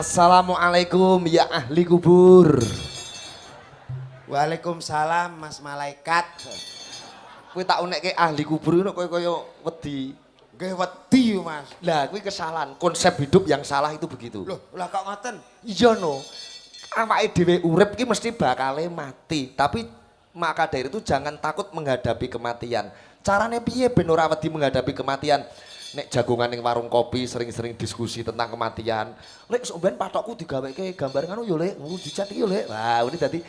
Assalamualaikum ya ahli kubur. Waalaikumsalam Mas Malaikat. Kowe tak unekke ahli kubur ngono kowe kaya wedi. Nggih wedi Mas. Lah kuwi kesalahan, konsep hidup yang salah itu begitu. Loh, lah kok ngoten? Iya no. Awake dhewe urip ki mesti bakale mati, tapi maka dari itu jangan takut menghadapi kematian. Carane piye ben ora wedi menghadapi kematian? Nek jagongan ning warung kopi sering-sering diskusi tentang kematian. Lek sok ben patokku digaweke gambar ngono yo Lek, ngono dicat iki yo Lek. Wah, ini dadi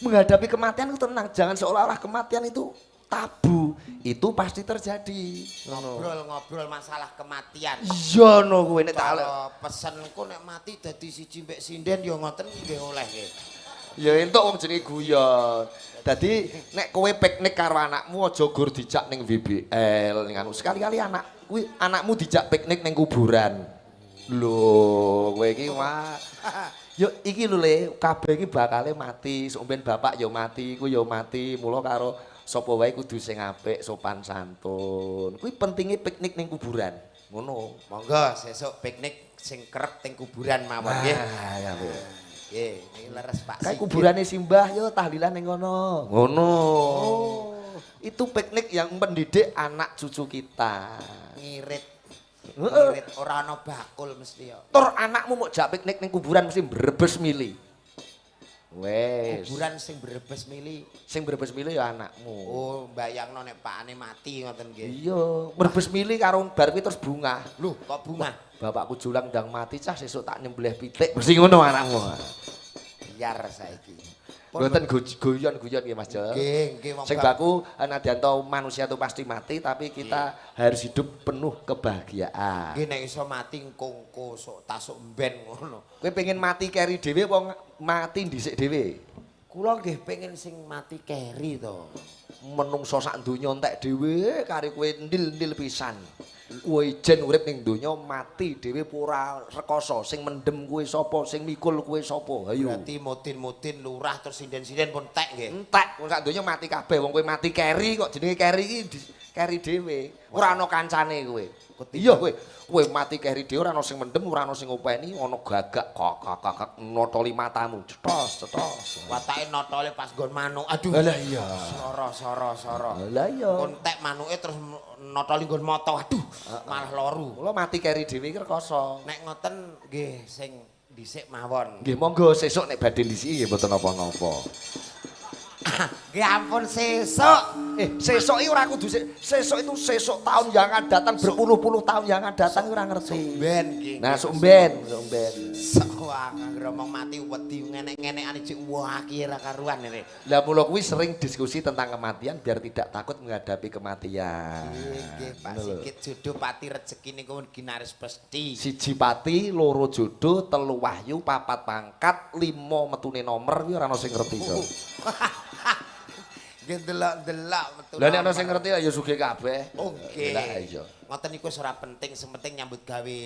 menghadapi kematian itu tenang, jangan seolah-olah kematian itu tabu. Itu pasti terjadi. Ngobrol-ngobrol masalah kematian. Iya no kowe nek tak pesenku nek mati dadi siji mbek sinden ya ngoten nggih oleh nggih. Ya entuk wong jenenge guyon. Dadi nek kowe piknik karo anakmu aja gur dijak ning BBL ning anu. Sekali-kali anak kuwi anakmu dijak piknik ning kuburan. Lho, kowe iki wah. Yo iki lho Le, kabeh iki bakale mati, sok ben bapak yo mati, ku yo mati, mula karo sapa wae kudu sing apik, sopan santun. Kuwi pentinge piknik ning kuburan. Ngono. Monggo sesuk piknik sing kerep ning kuburan mawon nggih. Ah, ya. Nggih, niki leres Pak. Kayak kuburane simbah yo tahlilan ning ngono. Ngono. Oh. Itu piknik yang mendidik anak cucu kita. Ngirit. Ngirit ora ana bakul mesti yo. Tur anakmu mok jak piknik ning kuburan mesti brebes mili. Wes. Kuburan sing brebes mili. Sing brebes mili ya anakmu. Oh, mbayangno nek pakane mati ngoten nggih. Iya, brebes mili karo bar kuwi terus bungah. Lho, kok bungah? Bapakku julang ndang mati cah sesuk tak nyembelih pitik. Mesti ngono anakmu. Biar saiki. Mboten guyon-guyon nggih Mas Jo. Nggih, nggih wong sing baku nadyanto manusia itu pasti mati tapi kita harus hidup penuh kebahagiaan. Nggih nek iso mati engko-engko sok tasuk mben ngono. Kowe pengen mati keri dhewe apa mati dhisik dhewe? Kula nggih pengen sing mati keri to. Menungso sak donya entek dhewe kari kowe ndil-ndil pisan. Kowe ijen urip ning donya mati dhewe ora rekoso, sing mendem kowe sapa, sing mikul kowe sapa. Ayo. Berarti mudin-mudin lurah terus sinden-sinden pun entek nggih. Entek wong sak donya mati kabeh, wong kowe mati keri kok jenenge keri iki keri dhewe. Ora ana kancane kowe. Iya kowe, kowe mati keri dhewe ora ana sing mendem, ora ana sing ngopeni, ana gagak kakak notoli matamu. Cetos, cetos. Watake notole pas nggon manuk. Aduh. Lah iya. Soro soro soro. Lah iya. Entek manuke terus notoli nggon mata. Aduh, malah loru. Kula mati keri dhewe iki rekoso. Nek ngoten nggih sing dhisik mawon. Nggih monggo sesuk nek badhe dhisiki nggih mboten napa-napa. Nggih ampun sesuk. Sesuk iki ora kudu sesuk itu sesuk tahun yang akan datang, berpuluh-puluh tahun yang akan datang ora ngerti. Sumben nggih. Nah, sumben, sumben. Wah, anggere omong mati wedi ngenek-ngenekane cek wah ki ora karuan ngene. Lah mula kuwi sering diskusi tentang kematian biar tidak takut menghadapi kematian. Nggih, Pak Sigit jodoh pati rezeki niku ginaris pesti. Siji pati, loro jodoh, telu wahyu, papat pangkat, lima metune nomor kuwi ora ono sing ngerti so. Nggih delok-delok metu. Lah nek ana sing ngerti ya sugih kabeh. Oh nggih. Lah iya. Ngoten niku wis ora penting, sing penting nyambut gawe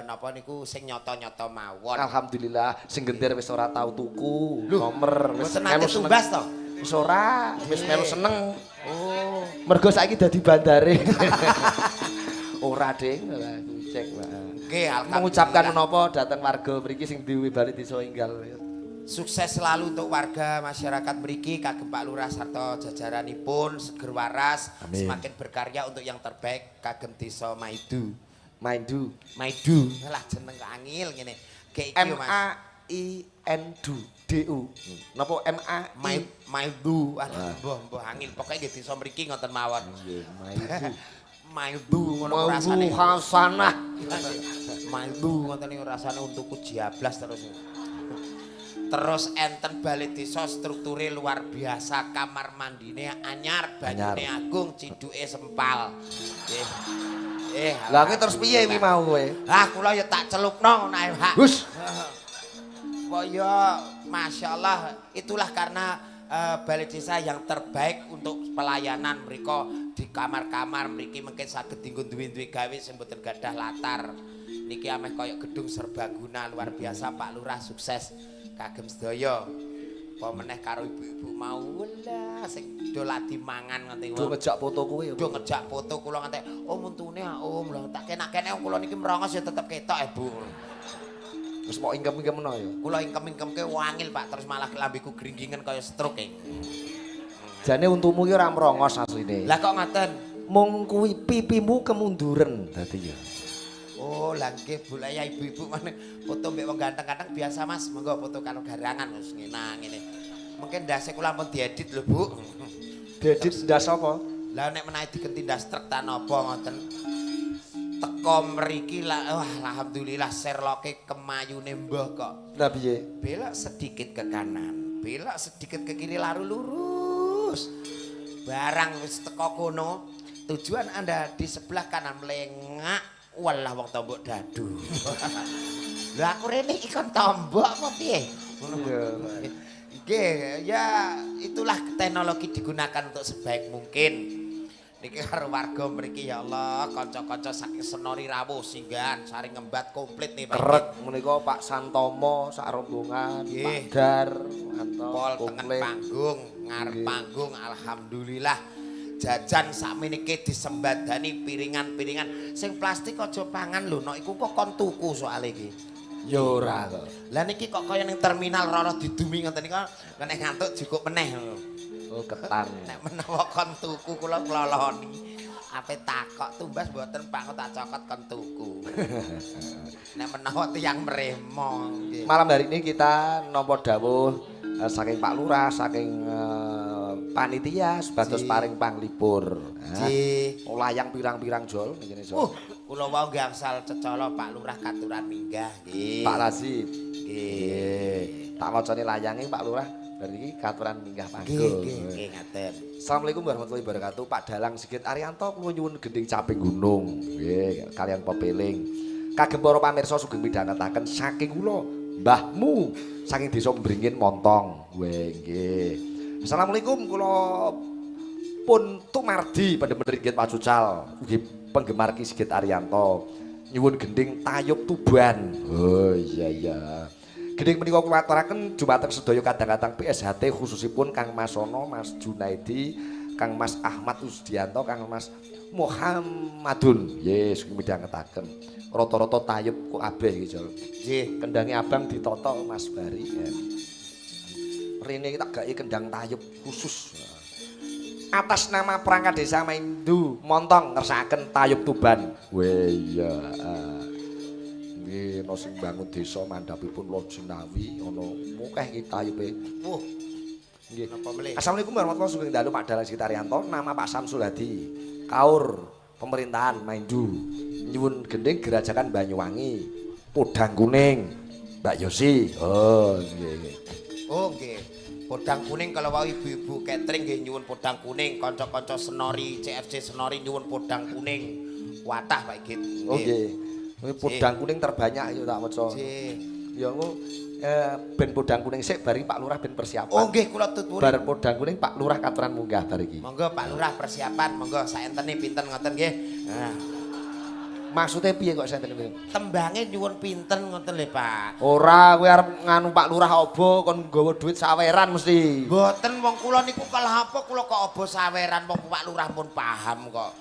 napa niku sing nyata-nyata mawon. Alhamdulillah sing gender wis ora tau tuku nomor wis melu tumbas to. Wis ora, wis melu seneng. Oh, mergo saiki dadi bandare. Ora ding, cek wae. Nggih, alhamdulillah. Mengucapkan menapa dateng warga mriki sing duwe bali desa Enggal. Sukses selalu untuk warga masyarakat mriki kagem Pak Lurah sarta jajaranipun seger waras. Amin. Semakin berkarya untuk yang terbaik kagem desa Maidu. Maidu. Maidu. Lah jeneng kok angil ngene. Gek iki Mas. M A I N D U. Napa M A I Maidu. Aduh mbuh angil pokoke nggih desa mriki ngoten mawon. Nggih, Maidu. Maidu ngono rasane. Maidu hasanah. Maidu ngoten niku rasane untuku diablas terus. Terus enten balai desa strukture luar biasa, kamar mandine anyar, banyune agung, ciduke sempal. Nggih. Lah kowe terus piye kuwi mau kowe? Lah kula ya tak celupno ngono ae, Pak. Hus. Kok ya masyaallah, itulah karena balai desa yang terbaik untuk pelayanan mereka di kamar-kamar mriki mungkin saged dienggo duwe-duwe gawe sing mboten gadah latar. Niki ameh koyo gedung serbaguna luar biasa Pak Lurah sukses kagem sedaya. Apa meneh karo ibu-ibu mau lah sing do ladi mangan nganti do ngejak foto kowe ya. Do ngejak foto kula nganti om untune om lho tak kenak-kenek kula niki merongos ya tetep ketok Bu. Wis mok ingkem-ingkemno ya. Kula ingkem-ingkemke wangil, Pak, terus malah lambeku gringgingen kaya stroke e. Jane untumu ki ora mrongos asline. Lah kok ngoten? Mung kuwi pipimu kemunduren dadi ya. Oh, lah nggih bulaya ibu-ibu mana foto mbek wong ganteng-ganteng biasa, Mas. Monggo foto karo garangan wis ngene ngene. Mungkin ndase kula ampun diedit lho, Bu. Diedit ndas apa? Lah nek menawi digenti ndas trek ta napa ngoten. Teko mriki lah, wah alhamdulillah sherlocke kemayune mbah kok. Lah piye? Belok sedikit ke kanan, belok sedikit ke kiri lalu lurus. Barang wis teko kono, tujuan Anda di sebelah kanan melengak, walah wong tombok dadu. Lah aku rene iki kon tombok apa piye? Ngono. Nggih, ya itulah teknologi digunakan untuk sebaik mungkin. Niki karo warga mriki ya Allah, kanca-kanca saking Senori rawuh singgahan saring ngembat komplit nih Pak. Kerek menika Pak Santomo sak rombongan, Pak Dar, Anto pol tengen panggung, ngarep panggung alhamdulillah. Jajan sakmenike disembadani piringan-piringan sing plastik aja pangan lho, nek iku kok kon tuku soalé iki. Ya ora kok. Lah niki kok kaya ning terminal roro didumi ngoten niku nek ngantuk cukup meneh. Oh ketan. Nek menawa kon tuku kula kloloni. Ape takok tumbas mboten Pak, tak cokot kon tuku. Nek menawa tiyang mremo nggih. Malam hari ini kita nampa dawuh saking Pak Lurah, saking panitia supados paring panglipur. Nggih. Layang pirang-pirang jol ngene jol. Kula wau nggih angsal cecala Pak Lurah katuran minggah nggih. Pak Lazib. Nggih. Tak wacane layange Pak Lurah. Berarti katuran minggah panggung. Nggih, nggih ngaten. Assalamualaikum warahmatullahi wabarakatuh. Pak Dalang Sigit Arianto kula nyuwun gending caping gunung. Nggih, kalian pepeling. Kagem para pamirsa sugeng midhangetaken saking kula mbahmu saking desa Bringin Montong. Weh nggih. Assalamualaikum kula pun Tumardi pandemen ringgit Pacucal. Nggih penggemar Ki Sigit Arianto. Nyuwun gending Tayub Tuban. Oh iya iya. Gending menika kula aturaken dumateng sedaya kadang-kadang PSHT khususipun Kang Mas Sono, Mas Junaidi, Kang Mas Ahmad Usdianto, Kang Mas Muhammadun. Nggih, sugeng midhangetaken. Rata-rata tayub kok kabeh iki, Jol. Nggih, kendange abang ditata Mas Bari. Rene iki tak gawe kendang tayub khusus. Atas nama perangkat desa Maindu Montong ngersakaken tayub Tuban. Weh iya. Nggih, ana sing bangun desa mandhapipun Lojenawi ana mokeh iki tayube. Wuh. Nggih. Napa melih? Assalamualaikum warahmatullahi wabarakatuh. Sugeng dalu Pak Dalang Sigit Arianto, nama Pak Samsul Hadi. Kaur pemerintahan Maindu. Nyuwun gending Gerajakan Banyuwangi. Podang kuning. Mbak Yosi. Oh, nggih. Oh, nggih. Podang kuning kalau wau ibu-ibu catering nggih nyuwun podang kuning, kanca-kanca Senori CFC Senori nyuwun podang kuning. Watah Pak Igit. Oh nggih. Podang kuning terbanyak ya tak maca. Nggih. Ya engko ben podang kuning sik bari Pak Lurah ben persiapan. Oh nggih kula tuturi. Bar podang kuning Pak Lurah katuran munggah bar iki. Monggo Pak Lurah persiapan, monggo saentene pinten ngoten nggih. Nah. Maksudnya piye kok saentene pinten? Tembange nyuwun pinten ngoten lho Pak. Ora kowe arep nganu Pak Lurah obo kon nggawa duit saweran mesti. Mboten wong kula niku kalah apa kula kok obo saweran wong Pak Lurah pun paham kok.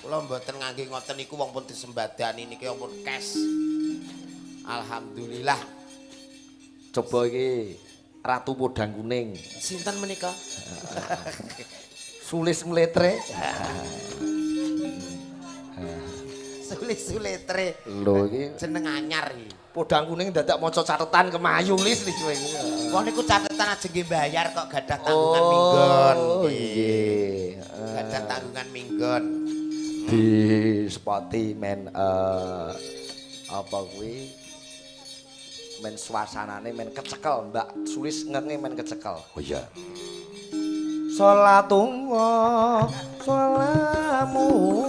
Kula mboten ngangge ngoten niku wong pun disembadani niki pun cash. Alhamdulillah. Coba iki Ratu Podang Kuning. Sinten menika? Sulis mletre. Sulis suletre. Lho iki jeneng anyar iki. Podang kuning dadak maca catetan kemayu lis lis kowe iki. Wong niku catetan ajeng nggih bayar kok gadah tanggungan minggon. Oh nggih. Gadah tanggungan minggon. Di spoti men apa kuwi men suasanane men kecekel Mbak Sulis ngenge men kecekel. Oh iya. Salatullah salamullah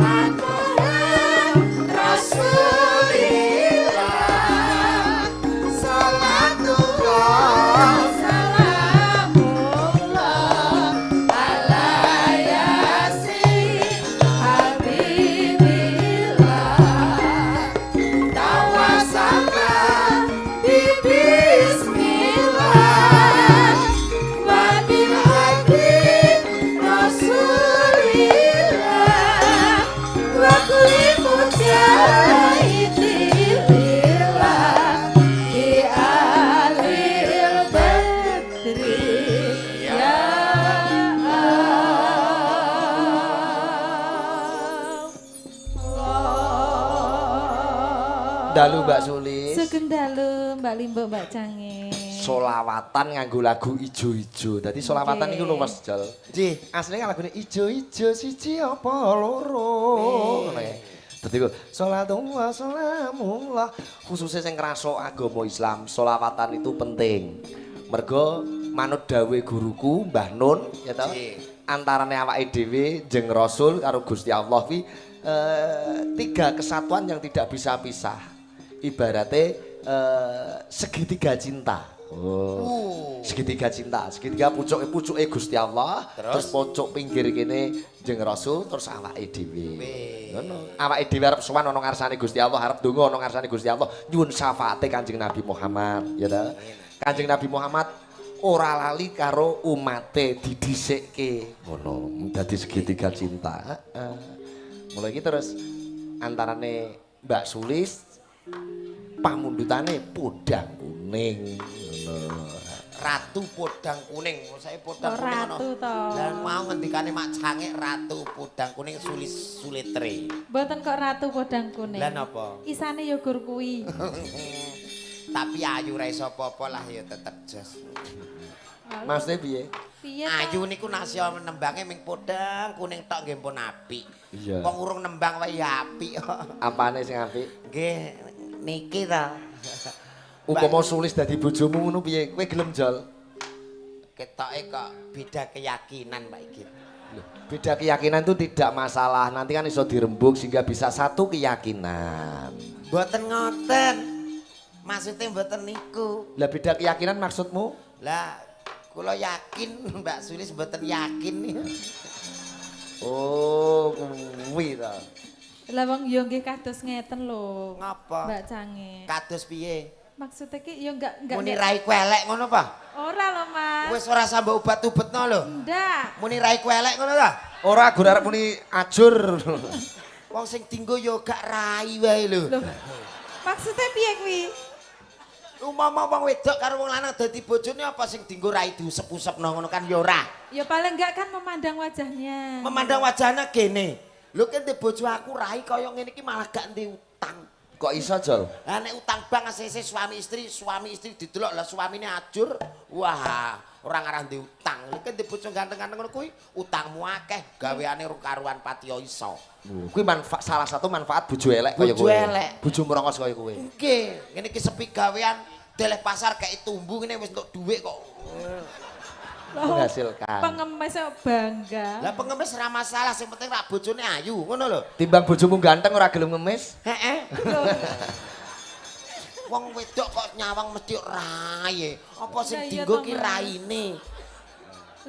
ala Rasulillah salatullah salamullah ala Yasin Habibillah tawassalna bi bismillah wa bil habib Rasulillah. Dalu Mbak Sulis. Sugeng dalu Mbak Limbo, Mbak Cange. Solawatan nganggo lagu ijo-ijo. Dadi solawatan iku lho Mas Jol. Nggih. Asline kan lagune ijo-ijo siji apa loro. Ngono ya. Dadi ku salatullah salamullah khususnya sing ngrasuk agama Islam, solawatan itu penting. Mergo manut dawuhe guruku Mbah Nun ya toh. Antarane awake dhewe jeung Rasul karo Gusti Allah kuwi tiga kesatuan yang tidak bisa pisah. Ibarate segitiga cinta. Oh. Segitiga cinta, segitiga pucuke Gusti Allah, terus pucuk pinggir kene jeung Rasul, terus awake dhewe. Ngono. Awake dhewe arep sowan ana ngarsane Gusti Allah, arep donga ana ngarsane Gusti Allah, nyuwun syafaate Kanjeng Nabi Muhammad, ya ta. Kanjeng Nabi Muhammad ora lali karo umate didhisikke. Ngono, dadi segitiga cinta. Heeh. Mulai iki terus antarane Mbak Sulis pamundhutane podang kuning. Ngono. Ratu Podang Kuning. Saya Podang Kuning ono. Ratu to. Lah mau ngendikane Mak Cangik Ratu Podang Kuning Sulis Sulitre. Mboten kok Ratu Podang Kuning. Lah napa? Isane ya gur kuwi. Tapi ayu ra iso apa-apa lah ya tetep jos. Maksudnya piye? Piye ta? Ayu niku nasya nembange ming podang kuning tok nggih pun apik. Iya. Wong urung nembang wae ya apik kok. Apane sing apik? Nggih niki ta. Upama Sulis dadi bojomu ngono piye? Kowe gelem Jol? Ketoke kok beda keyakinan Pak Igit. Beda keyakinan itu tidak masalah. Nanti kan iso dirembuk sehingga bisa satu keyakinan. Mboten ngoten. Maksudnya mboten niku. Lah beda keyakinan maksudmu? Lah kula yakin Mbak Sulis mboten yakin. Oh, kuwi ta. Lah wong yo nggih kados ngeten lho. Ngapa? Mbak Cange. Kados piye? Maksudnya ki yo enggak muni raiku elek ngono apa? Ora lho Mas. Wis ora sambok obat-ubetno lho. Ndak. Muni raiku elek ngono ta? Ora gur arep muni ajur. Wong sing dinggo yo gak rai wae lho. Lho. Maksudnya piye kuwi? Umpama wong wedok karo wong lanang dadi bojone apa sing dinggo rai diusep-usepno ngono kan ya ora. Ya paling enggak kan memandang wajahnya. Memandang wajahnya gene. Lho kene bojo aku rai kaya ngene iki malah gak ndek utang. Kok iso Jol? Lah nek utang bank ACC suami istri didelok lah suamine ajur. Wah, ora ngarah ndek utang. Lha kene bojo ganteng-ganteng ngono kuwi utangmu akeh, gaweane karuan patiya iso. Kuwi salah satu manfaat bojo elek kaya kowe. Bojo elek. Bojo merongos kaya kowe. Nggih, ngene iki sepi gawean deleh pasar kei tumbu ngene wis entuk dhuwit kok. Menghasilkan. Pengemis kok bangga. Lah pengemis ora masalah, sing penting rak bojone ayu, ngono lho. Timbang bojomu ganteng ora gelem ngemis. Heeh. Wong wedok kok nyawang mesti rae. Apa sing dinggo ki raine?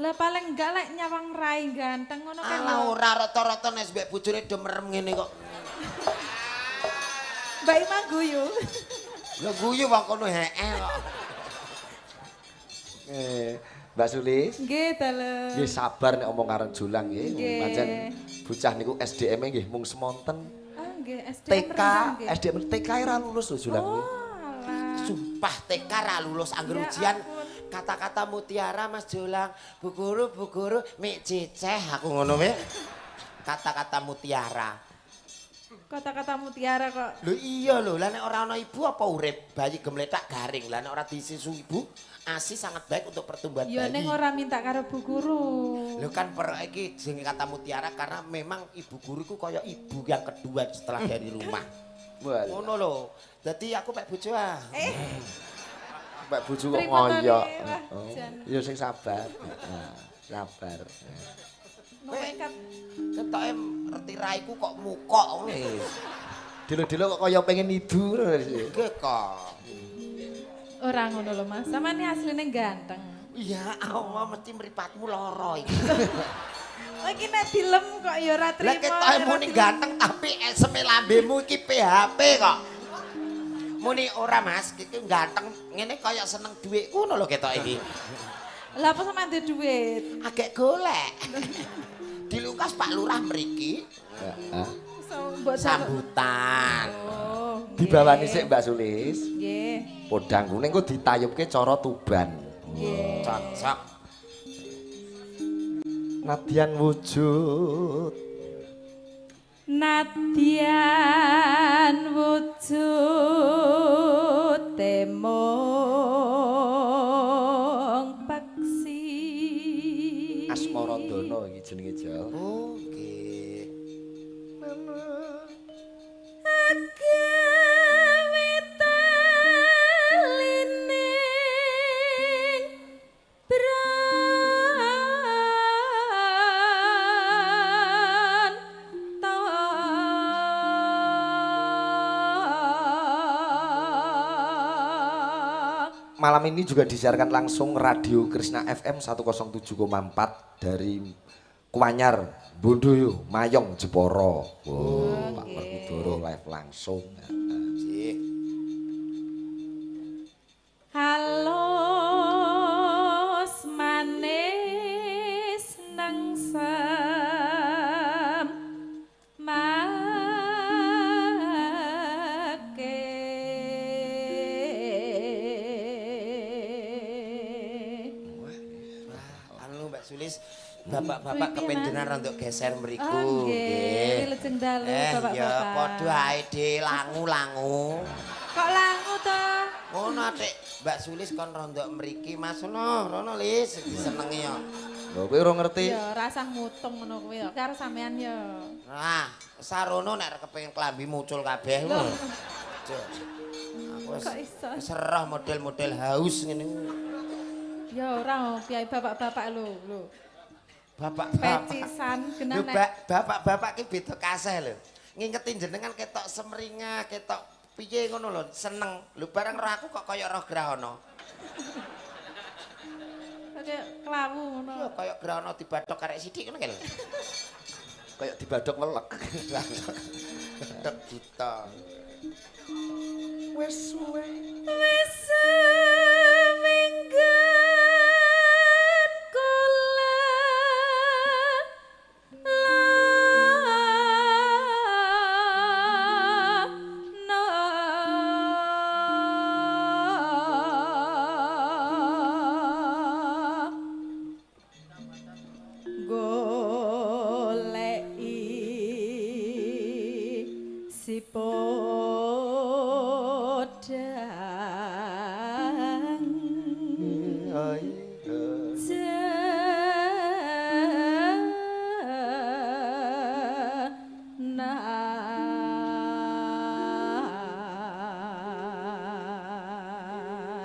Lah paling enggak lek nyawang rai ganteng ngono kan. Alah ora rata-rata nek mbek bojone do merem ngene kok. Mbak Ima guyu. Lah guyu wong kono heeh kok. Mbak Sulis. Nggih, dalem. Nggih sabar nek omong karo Jolang nggih. Pancen bocah niku SDM-e nggih mung semonten. Ah nggih, SDM TK, SDM TK ora lulus lho Jolang kuwi. Oh, alah. Sumpah TK ra lulus angger ujian kata-kata mutiara Mas Jolang, Bu guru mik ceceh aku ngono weh. Kata-kata mutiara. Kata-kata mutiara kok. Lho iya lho, lah nek ora ana ibu apa urip? Bayi gemletak garing. Lah nek ora disusu ibu, ASI sangat baik untuk pertumbuhan ya, bayi. Ya ning ora minta karo bu guru. Lho kan per iki jenenge kata mutiara karena memang ibu guru ku kaya ibu yang kedua setelah dari rumah. Ngono lho. Dadi aku pek bojo ah. Pek bojo kok ngoyok. Ya sing sabar. Sabar. Nekat. Ketoke reti raiku kok mukok ngono. Dilo-dilo kok kaya pengen idu ngono. Nggih kok. Ora ngono lho Mas, samane asline ganteng. Ya Allah mesti mripatmu lara iki. Iki nek dilem kok ya ora trimo. Lah ketoke muni ganteng tapi eseme lambemu iki PHP kok. Muni ora Mas, iki ganteng ngene kaya seneng dhuwitku ngono lho ketok iki. Lah apa sampean duwe dhuwit? Agek golek. Dilukas Pak Lurah mriki. Heeh. Sambutan. Oh, dibawani sik Mbak Sulis. Nggih. Podang kuning kok ditayubke cara Tuban. Nggih. Cocok. Nadyan wujud. Nadyan wujud. mung peksi. Asmarandana iki jenenge Jal. Oh, nggih. Agawe talining branta. Malam ini juga disiarkan langsung Radio Krishna FM 107,4 dari Kuanyar, Bondoyo, Mayong, Jepara. Wow, Pak Werkudara live langsung. Nggih. Halus manis nengsem make. Anu Mbak Sulis, bapak-bapak kepenjenan rondok geser mriku. Oh, nggih. Wilujeng dalu bapak-bapak. Ya padha ae de langu-langu. Kok langu to? Ngono atik Mbak Sulis kon rondok mriki Mas ngono, rono Lis disenengi yo. Lho kowe ora ngerti. Ya rasah mutung ngono kuwi ya. Karo sampean ya. Nah, sarono nek kepengin klambi mucul kabeh lho. Aku wis serah model-model haus ngene. Ya ora piye bapak-bapak lho, lho. Bapak-bapak. Pecisan genah nek bapak-bapak ki beda kaseh lho. Ngingeti jenengan ketok semringah, ketok piye ngono lho, seneng. Lho bareng roh aku kok kaya roh grahana. Kaya klawu ngono. Iya kaya grahana dibadhok karek sithik ngono kae lho. Kaya dibadhok welek. Badhok buta. Wis suwe. Wis seminggan kula lana goleki si podang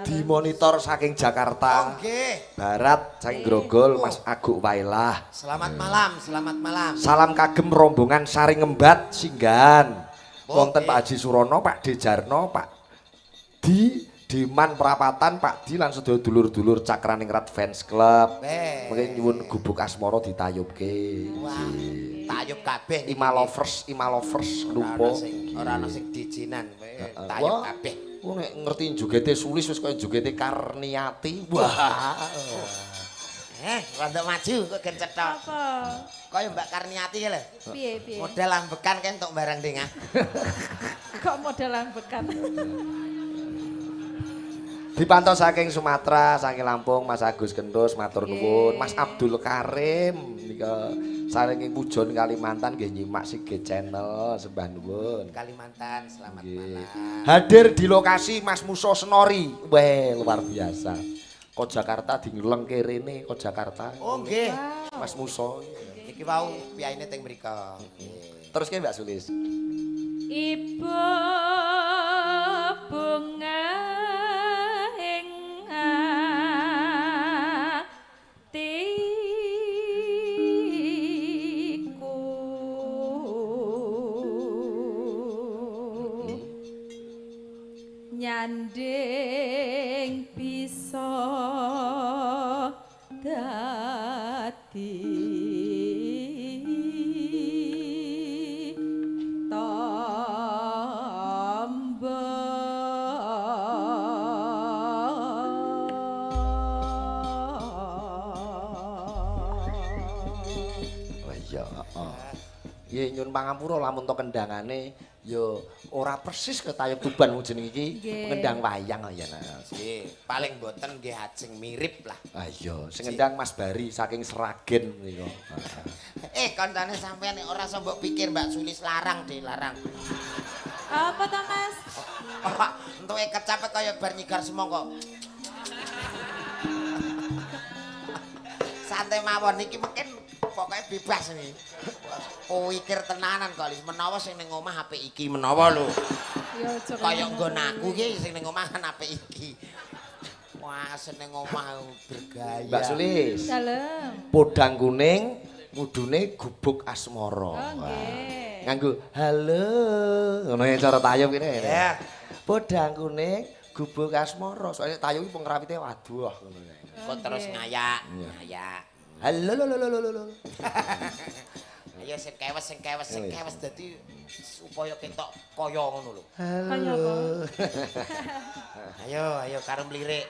Dimonitor saking Jakarta. Oh, nggih. Barat saking Grogol Mas Aguk Wailah. Selamat malam, selamat malam. Salam kagem rombongan Sari Ngembat Singgahan. Wonten Oke. Pak Haji Surono, Pak Dejarno, Pak Di Diman Prapatan, Pak Di lan sedaya dulur-dulur Cakraningrat Fans Club. Mungkin nyuwun gubuk asmara ditayubke. Wah, tayub kabeh. Ima lovers, Ima lovers lupa. Ora ana sing dijinan, tayub kabeh. Wong nek ngerti jogete Sulis wis kaya jogete Karniati. Wah. Rada maju kok gen cetha. Apa? Kaya Mbak Karniati ki lho. Piye piye? Modal ambekan kae entuk barang dingah. Kok modal ambekan? Dipantau saking Sumatera, saking Lampung, Mas Agus Kentus, matur nuwun, Mas Abdul Karim nika saking Pujon Kalimantan nggih nyimak Sige Channel, sembah nuwun. Kalimantan, selamat malam. Hadir di lokasi Mas Muso Senori. Weh, luar biasa. Kok Jakarta dingelengke rene, kok Jakarta. Oh nggih. Mas Muso. Niki wau piyaine teng mriko. Terus ke Mbak Sulis. Ibu bunga ing atiku nyanding bisa dadi tamba. Oh iya, heeh. Nggih nyuwun pangampura lamun to kendangane ya ora persis kaya tayub Tuban wong jeneng iki pengendang wayang kok ya nah. Nggih, paling mboten nggih ajeng mirip lah. Ah iya, sing ngendang Mas Bari saking Sragen niku. Kancane sampean nek ora iso mbok pikir Mbak Sulis larang deh, larang. Apa to, Mas? Entuke kecap kaya bar nyigar semangka. Santai mawon iki mungkin pokoke bebas iki. Pikir tenanan kok Lis, menawa sing ning omah apik iki menawa lho. Ya aja kaya nggon aku iki sing ning omah kan apik iki. Wah, sing ning omah bergaya. Mbak Sulis. Dalem. Podang kuning mudune gubuk asmara. Oh nggih. Nganggo halo ngono ya cara tayub kene. Ya. Podang kuning gubuk asmara. Soale tayub iki pengrawite waduh ngono. Kok terus ngayak, ngayak. Halo lo lo lo lo lo. Ayo sing kewes, sing kewes, sing kewes dadi supaya ketok kaya ngono lho. Kaya apa? Ayo, ayo karo mlirik.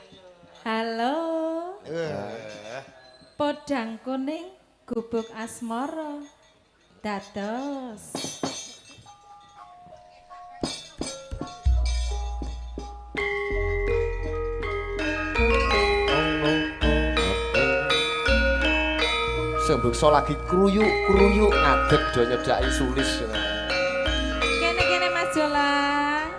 Halo. Podang kuning gubuk asmara. Dados. Sembeksa lagi kruyuk-kruyuk ngadeg do nyedhaki Sulis. Kene-kene Mas Jolang.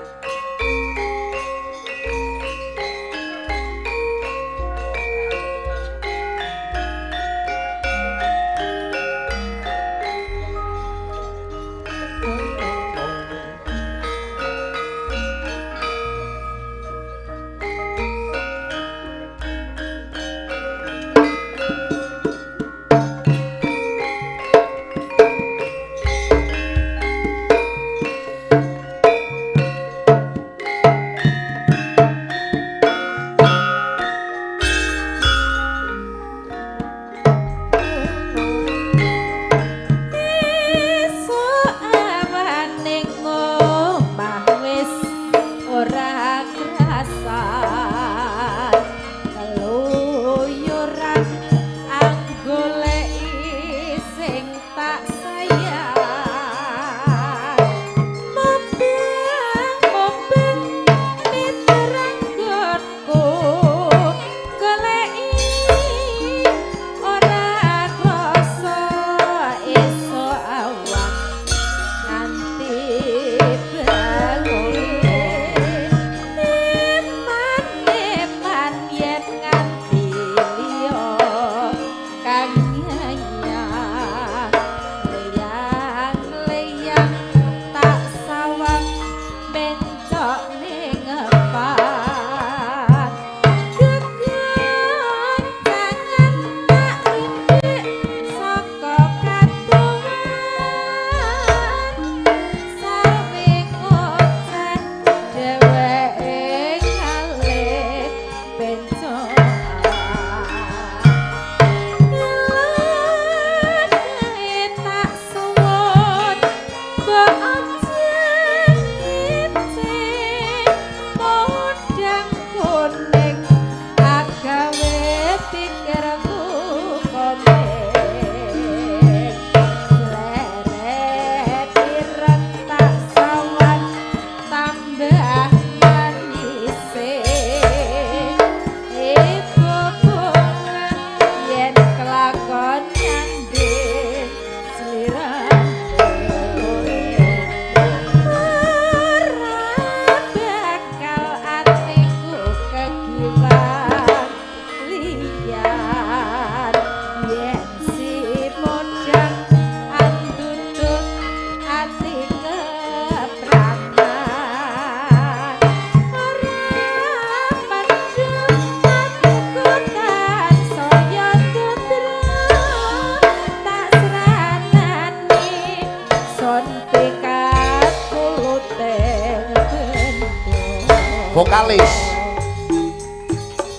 Vokalis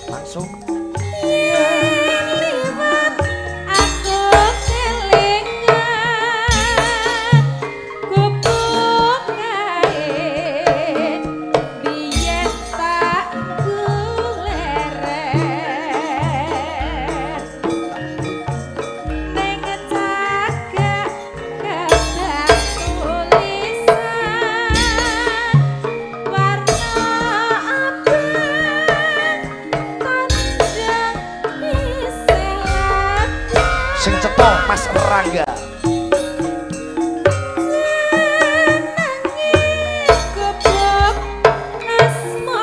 langsung aku kelingan gubuk kae biyen tak guleren ning cagak kedak tulisan warna sing cetha Mas Rangga. Gubuk asmara.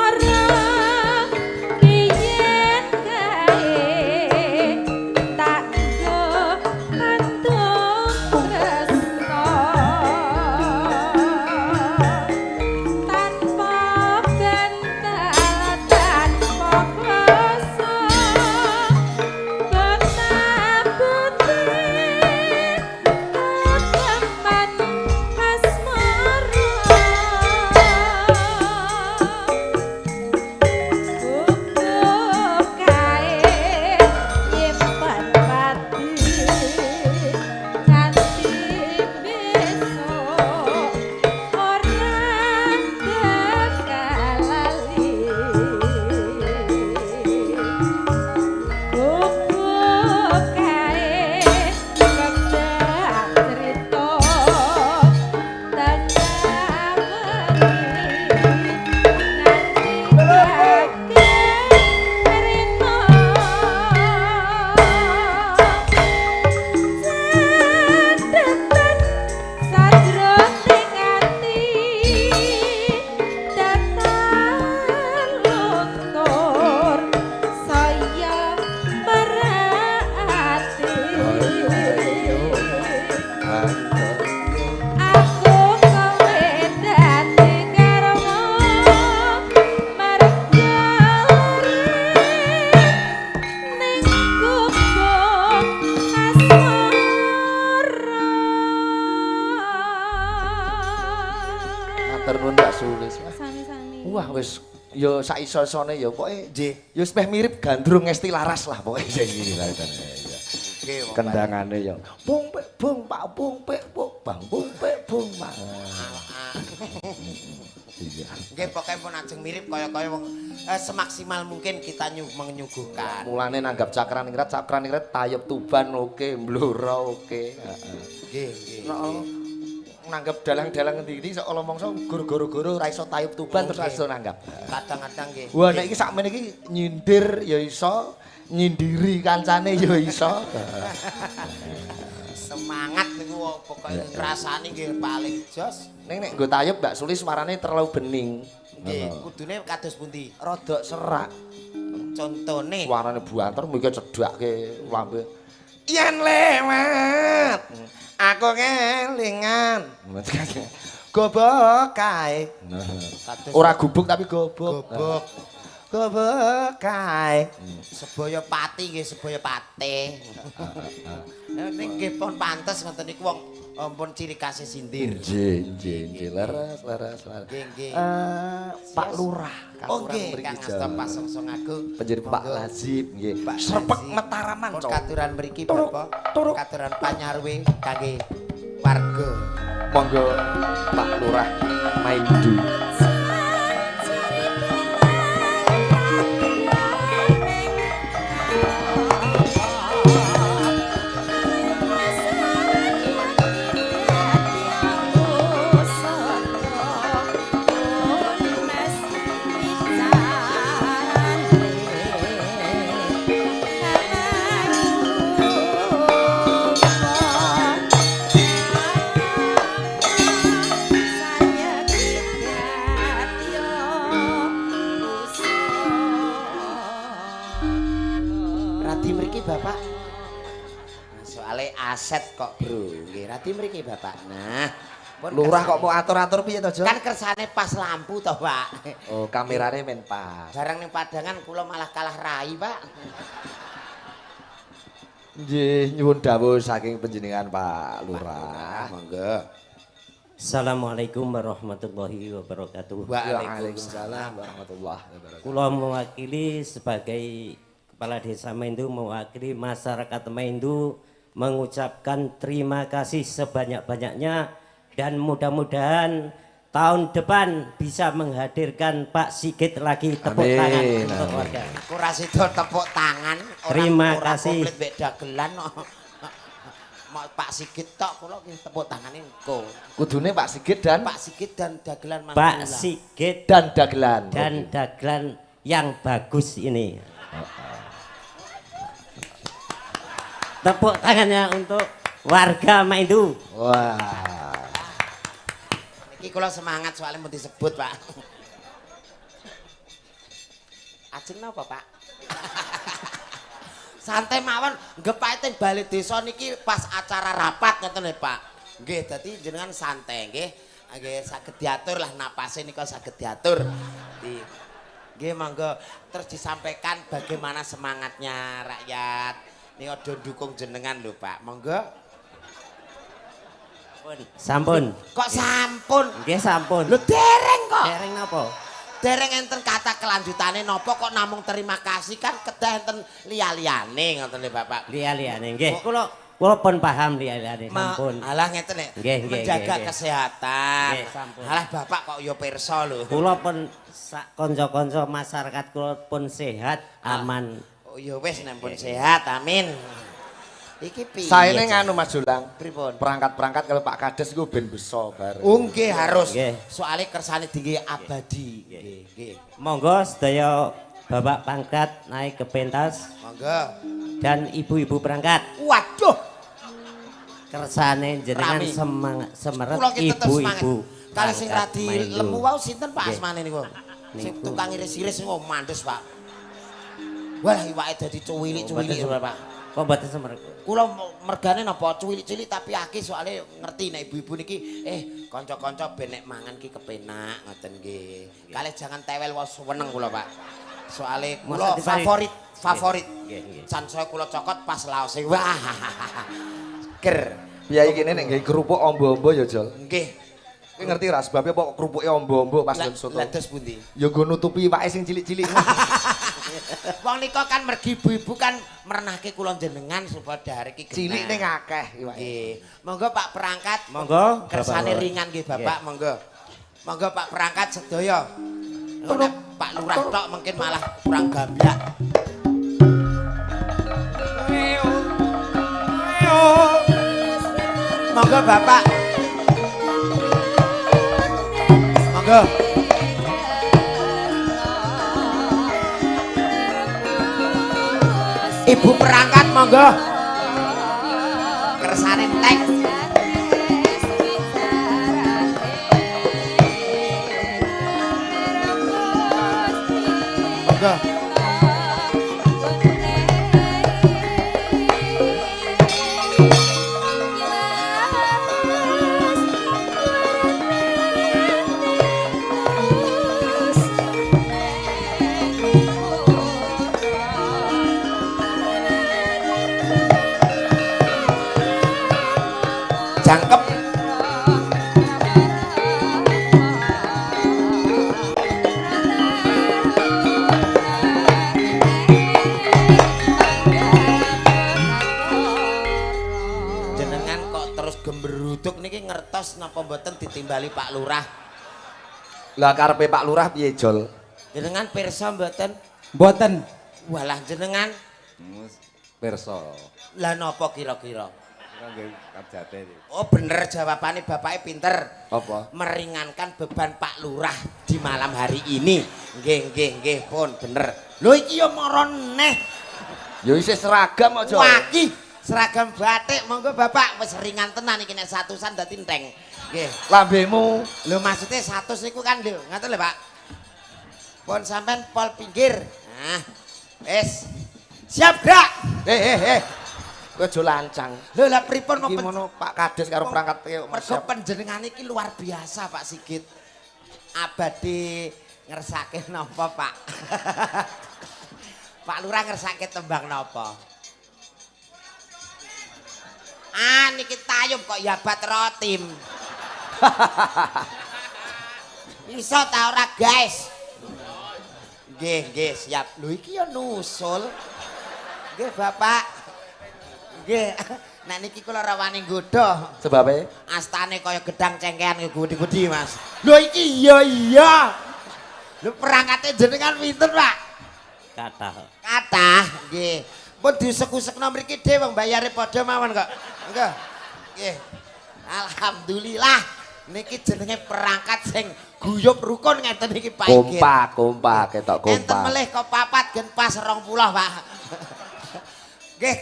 Sami-sami. Wah wis ya sak iso-isone ya pokoke Nggih. ya wis meh mirip Gandrung Ngesti Laras lah pokoke. Iya iya iya. Kendangane ya. Bung pek bung pak bung pek bung bang bung pek bung pak. Iya. Nggih pokoke pun ajeng mirip kaya-kaya wong semaksimal mungkin kita menyuguhkan. Mulane nanggap Cakraningrat, Cakraningrat tayub Tuban oke, Blora oke. Heeh. Nggih, nggih. Nanggap dalang-dalang ngendi-endi sok mongso goro-goro ra iso tayub Tuban terus ra iso nanggap. Kadang-kadang nggih. Wah nek iki sakmene iki nyindir ya iso, nyindiri kancane ya iso. Semangat niku pokoke ngrasani nggih paling jos. Ning nek nggo tayub Mbak Suli suarane terlalu bening. Nggih, kudune kados pundi? Rodok serak. Contone suarane buanter mung cedhake lambe. Yen lewat aku kelingan. Gobok kae. Ora gubuk tapi gobok. Gobok. Gobok kae. Sebaya pati nggih, sebaya pate. Ning nggih pun pantes ngoten niku wong ampun ciri khas sindir. Nggih, nggih, nggih, leres, leres, leres. Nggih, nggih. Pak Lurah, oh nggih, kang asta Pasongsong Agung. Panjenengan Pak Lazib nggih. Srepek Mataraman, Cok. Katuran mriki Bapak, katuran panyarwe kangge warga. Monggo Pak Lurah Maindu. Bapak. Soale aset kok, Bro. Nggih, radi mriki Bapak. Nah, pun lurah kok mau atur-atur piye to, Jo? Kan kersane pas lampu to, Pak. Oh, kamerane men pas. Barang ning padangan kula malah kalah rai, Pak. Nggih, nyuwun dawuh saking panjenengan Pak Lurah. Monggo. Assalamualaikum warahmatullahi wabarakatuh. Waalaikumsalam warahmatullahi wabarakatuh. Kula mewakili sebagai Kepala Desa Maindu, mewakili masyarakat Maindu mengucapkan terima kasih sebanyak-banyaknya dan mudah-mudahan tahun depan bisa menghadirkan Pak Sigit lagi. Tepuk amin, tangan untuk warga. Aku ra sido tepuk tangan. Terima ora kasih. Komplit mbek dagelan. Pak Sigit tok kula nggih tepuk tangane engko. Kudune Pak Sigit dan Pak Sigit dan dagelan Mas. Pak Sigit dan dagelan. Dan dagelan yang bagus ini. Tepuk tangannya untuk warga Maindu. Wah. Niki kula semangat soalnya mau disebut, Pak. Ajeng napa, Pak? Santai mawon, nggepake teng bale desa niki pas acara rapat ngoten lho, Pak. Nggih, dadi jenengan santai nggih. Nggih saged diatur lah napase nika saged diatur. Nggih, monggo terus disampaikan bagaimana semangatnya rakyat. Ini ada dukung jenengan lho, Pak. Monggo. Sampun. Kok sampun? Nggih, sampun. Lho dereng kok. Dereng napa? Dereng enten kata kelanjutane napa kok namung terima kasih kan kedah enten liya-liyane ngoten lho, Bapak. Liya-liyane nggih. Kula pun paham liya-liyane sampun. Alah ngeten nek menjaga kesehatan. Nggih, sampun. Alah Bapak kok ya pirsa lho. Kula pun sak kanca-kanca masyarakat kula pun sehat, aman. Oh ya wis nek pun sehat, amin. Iki piye? Saene nganu Mas Jolang. Pripun? Perangkat-perangkat kalau Pak Kades iku ben beso bareng. Oh nggih harus. Soale kersane dingge abadi. Nggih, nggih. Monggo sedaya Bapak pangkat naik ke pentas. Monggo. Dan ibu-ibu perangkat. Waduh. Kersane jenengan semangat semerep ibu-ibu. Kali sing radi lemu wau sinten Pak asmane niku? Sing tukang iris-iris niku mandes, Pak. Walah iwake dadi cuwilik-cuwilik Pak. Kok mboten semerep? Kula mergane napa cuwilik-cilik tapi akeh soalé ngerti nek ibu-ibu niki kanca-kanca ben nek mangan ki kepenak ngoten nggih. Kalih jangan tewel wis seneng kula, Pak. Soale kula favorit. Sansaya kula cokot pas laose. Wah. Ger. Piye kene nek nggih kerupuk ombo-ombo ya, Jol. Nggih. Kowe ngerti ra sebabnya kok krupuke ombo-ombo pas nggon soto? Lah terus pundi? Ya nggo nutupi iwake sing cilik-cilik. Wong nika kan mergi ibu-ibu kan merenahke kula jenengan supaya dahar iki cilik ning akeh iwake. Nggih. Monggo Pak perangkat. Monggo. Kersane ringan nggih Bapak, monggo. Monggo Pak perangkat sedaya. Nek Pak Lurah tok mungkin malah kurang gamblak. Monggo Bapak. Monggo. Ibu perangkat monggo. Kersane tek. Monggo. Jangkep. Jenengan kok terus gemberuduk niki ngertos napa mboten ditimbali Pak Lurah? Lah karepe Pak Lurah piye, Jol? Jenengan pirsa mboten? Mboten. Walah jenengan pirsa. Lah napa kira-kira? Oh bener jawabannya bapaknya pinter. Apa? Meringankan beban Pak Lurah di malam hari ini. Nggih nggih nggih pun bener. Lho iki ya mara neh. Ya isih seragam aja. Wah iki seragam batik monggo Bapak wis ringan tenan iki nek 100-an dadi enteng. Nggih. Lambemu. Lho maksudnya 100 niku kan lho ngaten lho Pak. Pun sampean pol pinggir. Nah. Wis. Siap gerak. Kowe aja lancang. Lho lah pripun iki ngono Pak Kades karo perangkat mergo panjenengane iki luar biasa Pak Sigit. Abadi ngersake napa Pak? Pak Lurah ngersake tembang napa? Ah niki tayub kok yabat rotim. Iso ta ora guys? Nggih nggih siap. Lho iki ya nusul. Nggih Bapak. Nggih, nek niki kula rawani nggodha. Sebabe? Astane kaya gedang cengkehan gede-gede, Mas. Lho iki iya iya. Lho perangkate jenengan pinten, Pak? Kathah. Kathah, nggih. Pun diusek-usekno mriki dhewe wong bayare padha mawon kok. Monggo. Nggih. Alhamdulillah niki jenenge perangkat sing guyub rukun ngeten iki Pak. Kompak, kompak ketok kompak. Enten melih kok papat gen pas 20, Pak. Nggih,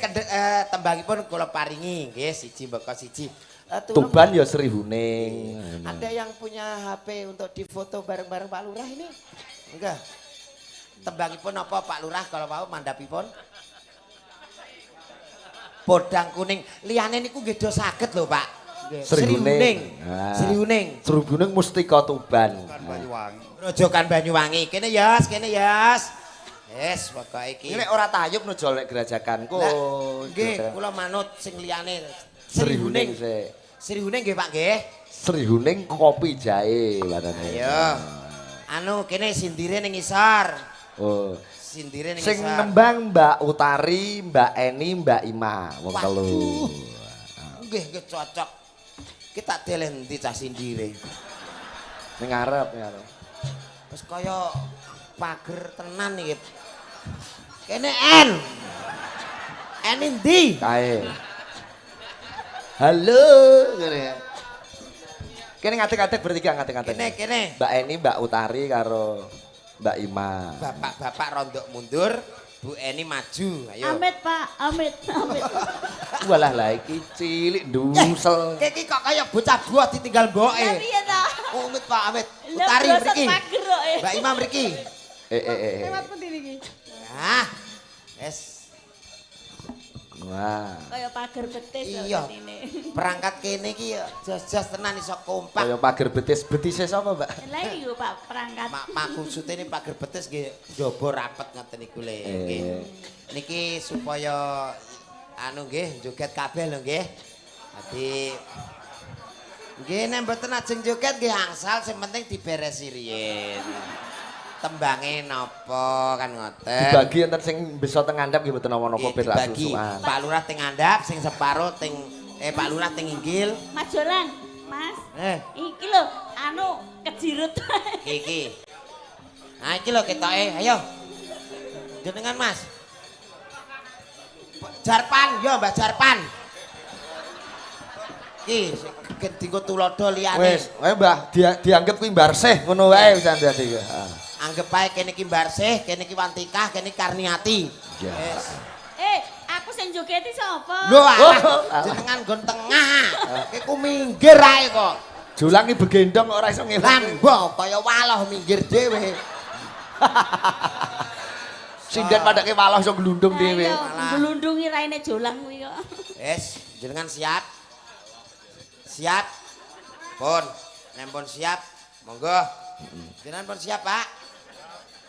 tembangipun kula paringi nggih siji mbaka siji. Tuban ya Srihuning. Ada yang punya HP untuk difoto bareng-bareng Pak Lurah ini? Enggak. Tembangipun apa Pak Lurah kalau mau mandhapipun? Podang kuning. Liyane niku nggih do saged lho, Pak. Srihuning. Srihuning. Srihuning Mustika Tuban. Banyuwangi. Grojogan Banyuwangi. Kene Yos, kene Yos. Yes, pokoke iki. Nek ora tayub no jol nek gerajakanku. Nggih, kula manut sing liyane. Srihuning sik. Srihuning nggih Pak nggih. Srihuning kopi jahe watane. Ayo. Anu kene sindire ning ngisor. Oh. Sindire ning ngisor. Sing nembang Mbak Utari, Mbak Eni, Mbak Ima, wong telu. Nggih, nggih cocok. Ki tak deleh endi cah sindire. Ning ngarep, ning ngarep. Wis kaya pager tenan iki. Kene N. N endi? Kae. Halo ngene. Kene ngatek-ngatek bertiga ngatek-ngatek. Kene kene. Mbak Eni, Mbak Utari karo Mbak Ima. Bapak-bapak rondok mundur, Bu Eni maju. Ayo. Amit Pak, amit, amit. Walah lah iki cilik ndusel. Iki kok kaya bocah buah ditinggal mboke. Lah piye to? Amit Pak, amit. Utari mriki. Mbak Ima mriki. Lewat pundi niki? Nah. Wes. Wah. Kaya pager betis iya. Perangkat kene iki jos-jos tenan iso kompak. Kaya pager betis, betise sapa, Mbak? Lah iya Pak perangkat. Mak maksude ini pager betis nggih njaba rapet ngoten niku le nggih. Niki supaya anu nggih joget kabeh lho nggih. Dadi Nggih nek mboten ajeng joget nggih angsal sing penting diberesi riyin. Tembange napa kan ngoten. Dibagi enten sing beso teng ngandhap nggih mboten napa-napa ben ra susukan. Pak Lurah teng ngandhap sing separo teng Pak Lurah teng inggil. Mas Jolang, Mas. Iki lho anu kejirut. Iki. Nah iki lho ketoke, ayo. Jenengan Mas. Jarpan, yo Mbak Jarpan. Iki dienggo tulodo liyane. Wis, ayo Mbah, dianggep kuwi Mbarsih ngono wae wis dadi. Anggep ae kene iki Mbarsih, kene iki Wantikah, kene iki Karniati. Wis. Aku sing jogeti sapa? Lho, jenengan nggon tengah. Iki ku minggir ae kok. Jolang iki begendong kok ora iso ngelang. Lah kaya waloh minggir dhewe. Sinden padake waloh iso glundung dhewe. Glundungi raine Jolang kuwi kok. Wis, jenengan siap? Siap. Pun, nek pun siap, monggo. Jenengan pun siap, Pak?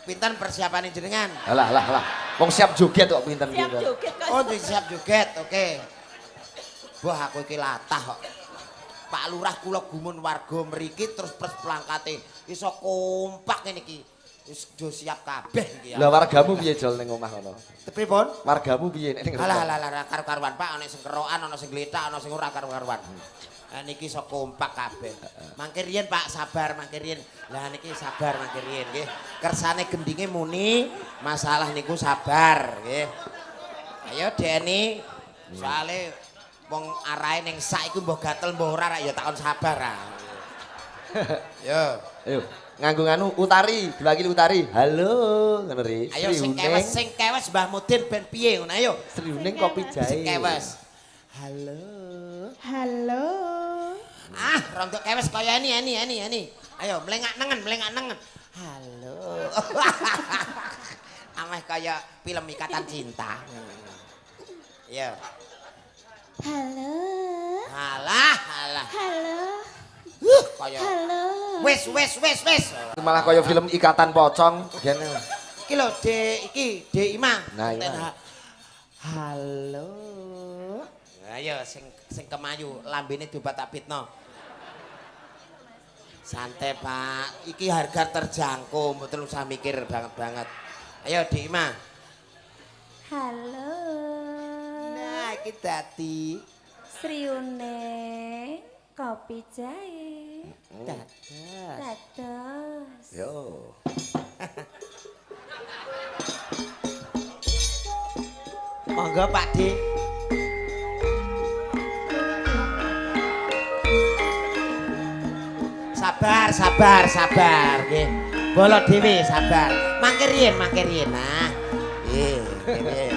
Pinten persiapane jenengan? Alah, alah, alah. Wong siap joget kok pinten. Siap joget kok. Oh, siap joget, oke. Wah, aku iki latah kok. Pak Lurah kula gumun warga mriki terus pres plangkate iso kompak ngene iki. Wis do siap kabeh iki ya. Lah wargamu piye Jol ning omah kono? Pripun? Wargamu piye nek ning Alah alah alah karu-karuan Pak, ana sing kerokan, ana sing gletak, ana sing ora karu-karuan. Niki iso kompak kabeh. Mangke riyen Pak, sabar mangke riyen. Lah niki sabar mangke riyen nggih. Kersane gendinge muni, masalah niku sabar nggih. Ayo Deni, soale wong arahe ning sak iku mbah gatel mbah ora ya takon sabar ah. Yo. Ayo nganggo nganu Utari, diwakili Utari. Halo, ngono ri. Ayo sing kewes Mbah Mudin ben piye ngono ayo. Sriuning kopi jahe. Sing kewes. Halo. Halo. Ah, rontok kewes kaya ini. Ayo mlengak nengen, mlengak nengen. Halo. Ameh kaya film Ikatan Cinta. Yo. Halo. Alah, alah. Halo. Kaya. Halo. Wis. Malah kaya film Ikatan Pocong gene. Iki lho D iki D Ima. Nah, iya. Halo. Ayo sing kemayu lambene diobat tak pitno. Santai Pak, iki harga terjangkau, mboten usah mikir banget-banget. Ayo D Ima. Halo. Nah, iki dadi Sriune kopi jahe. Dados. Yo. Monggo Pak D. Sabar, sabar, sabar nggih. Bolo dhewe sabar. Mangke riyin, nah. Nggih, nggih.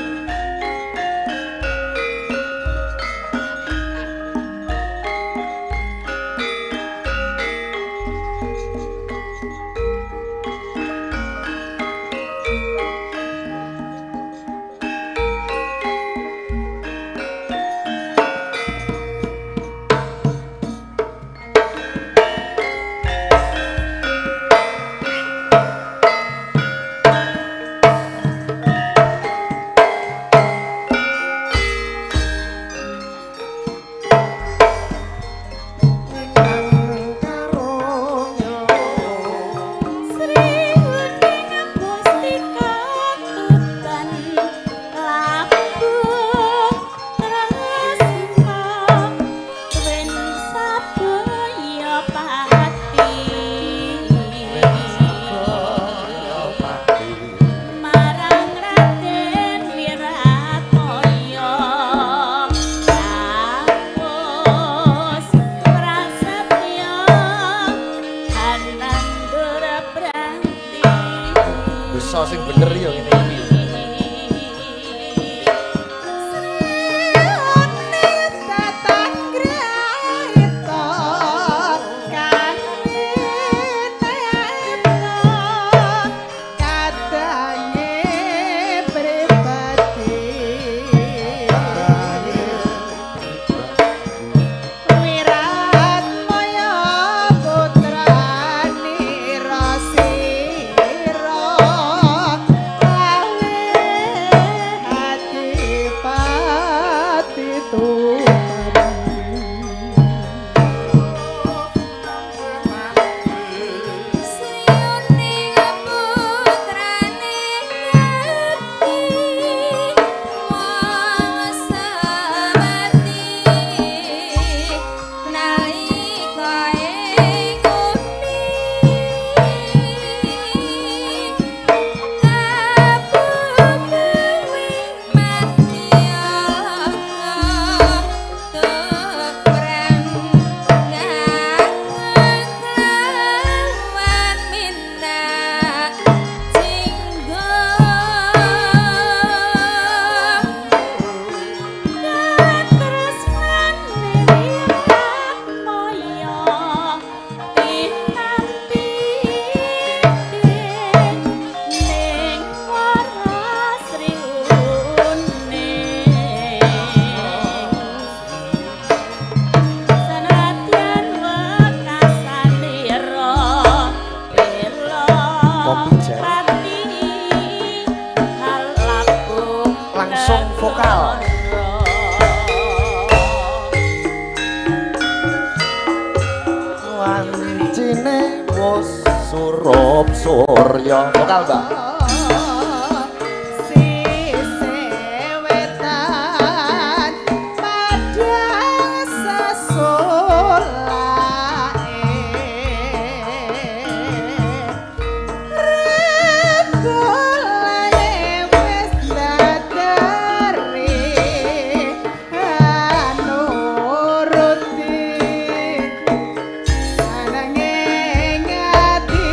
Sing bener ya ngene iki. Kopi jahe. Langsung vokal. Wancine wis surup surya. Vokal, Mbak. Sisih wetan padang sesulake rembulan wis dadari anuruti senenge ati.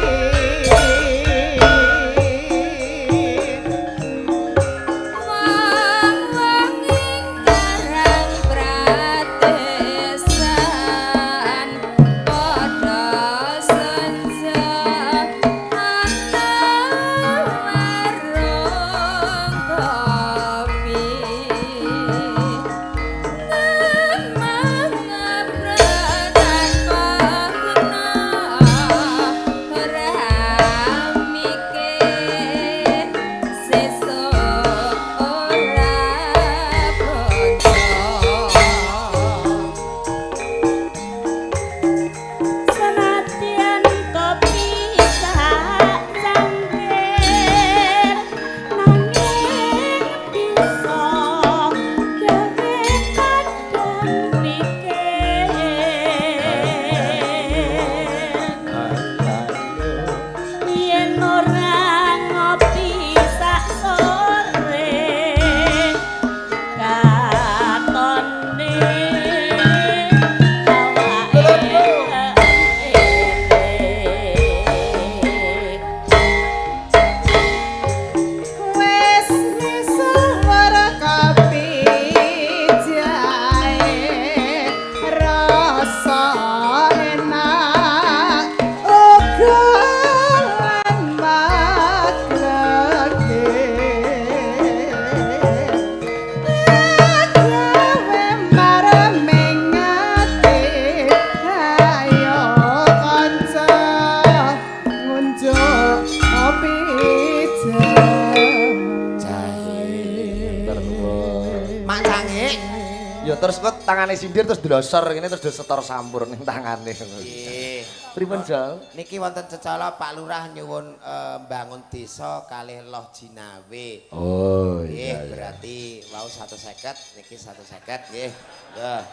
Ya terus kok tangane sindir terus dlosor ngene terus disetor sampur ning tangane. Nggih. Pripun, Jal? Niki wonten cecala Pak Lurah nyuwun mbangun desa kalih Loh Jinawe. Oh nggih, berarti wau 150 niki 150 nggih. Nggih.